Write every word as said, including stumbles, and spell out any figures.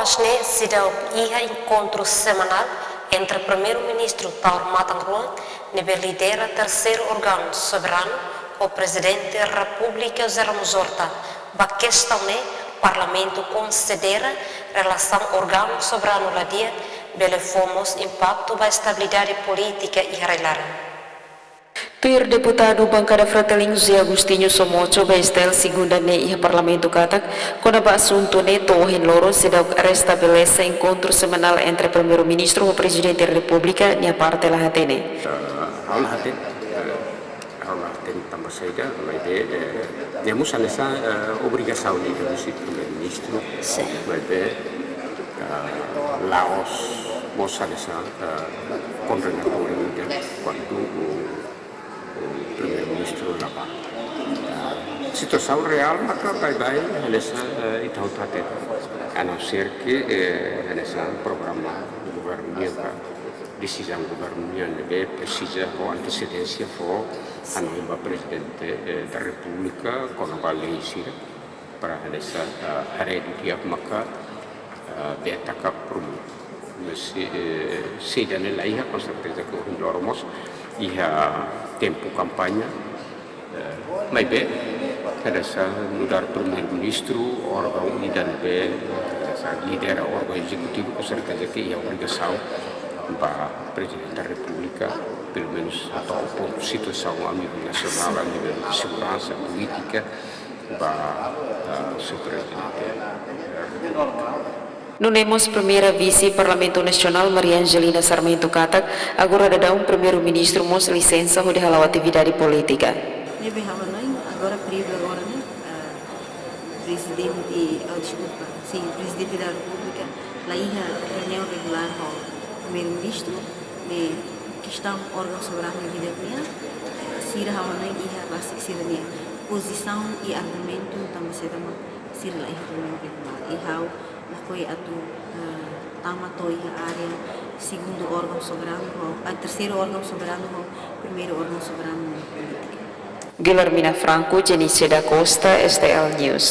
Ne'e seidauk iha enkontru semanál entre Primeiru-Ministru Taur Matan Ruak, ne'ebé lidera terseiru órgaun soberanu, ho Prezidente Repúblika José Ramos Horta. Ba kestaun ne'e, Parlamentu konsidera relasaun órgaun soberanu la di'ak bele fó mós impaktu ba estabilidade polítika iha rai-laran. Tuir deputadu bankada Fretilin José Agostinho Somocho ba STL segunda ne'e iha Parlamentu katak, kona-ba asuntu ne'e to'o ohin loron seidauk restabelese enkontru semanál entre Primeiru-Ministru ho Prezidente Repúblika, nia parte la hatene. Eh, ha'u la hatene, eh, ha'u la hatene tanba saida, maibé, eh, ne'e mós hanesan, eh, obrigasaun ida husi Primeiru-Ministru, Sin. Maibé, eh, la'ós mós hanesan, eh, kondenatóriu ida kuandu o, o Primeiru-Ministru la bá. Ah, situasaun reál maka baibain hanesan, eh, ita hotu hatene. A não ser que, eh, hanesan programa governu nian ka desizaun governu nian ne'ebé presiza ho antesedénsia fó hanoin ba Prezidente, eh, da Repúblika kona-ba lei sira para hanesan, ah, haree didi'ak maka, ah, bele taka prumu. Mas, eh, se ida-ne'e la iha, com certeza que ohin loron mós iha tempu kampaña, eh, maibé hanesan nu'udar Primeiru-Ministru, órgaun ida ne'ebé hanesan lidera órgaun ezekutivu, com certeza que iha obrigasaun ba Prezidente da Repúblika, pelumenus atu hato'o pontu situasaun a nível nasionál, a nível de seguransa, polítika, ba, ah, Señór Prezidente. Nune'e mós Primeira Vise Parlamentu Nasionál Maria Angelina Sarmento katak, agora daudaun Primeiru-Ministru mós lisensa hodi hala'o atividade polítika. Ne'ebé ha'u hanoin, agora períodu agora ne'e, ah, Prezidente, ah, deskulpa, sin, Prezidente da Repúblika la iha reuniaun regulár ho Primeiru-Ministru, ne'e kestaun órgaun soberanu ida-ne'e, sira ha'u hanoin iha rasik sira-nia pozisaun i argumentu tanba saida mak sira la iha reuniaun regulár. I ha'u lakohi atu, eh, tama to'o iha área segundu órgaun soberanu ho, eh, terseiru órgaun soberanu ho primeiru órgaun soberanu ne'e polítika. Guilhermina Franco, Jenice da Costa, STL News.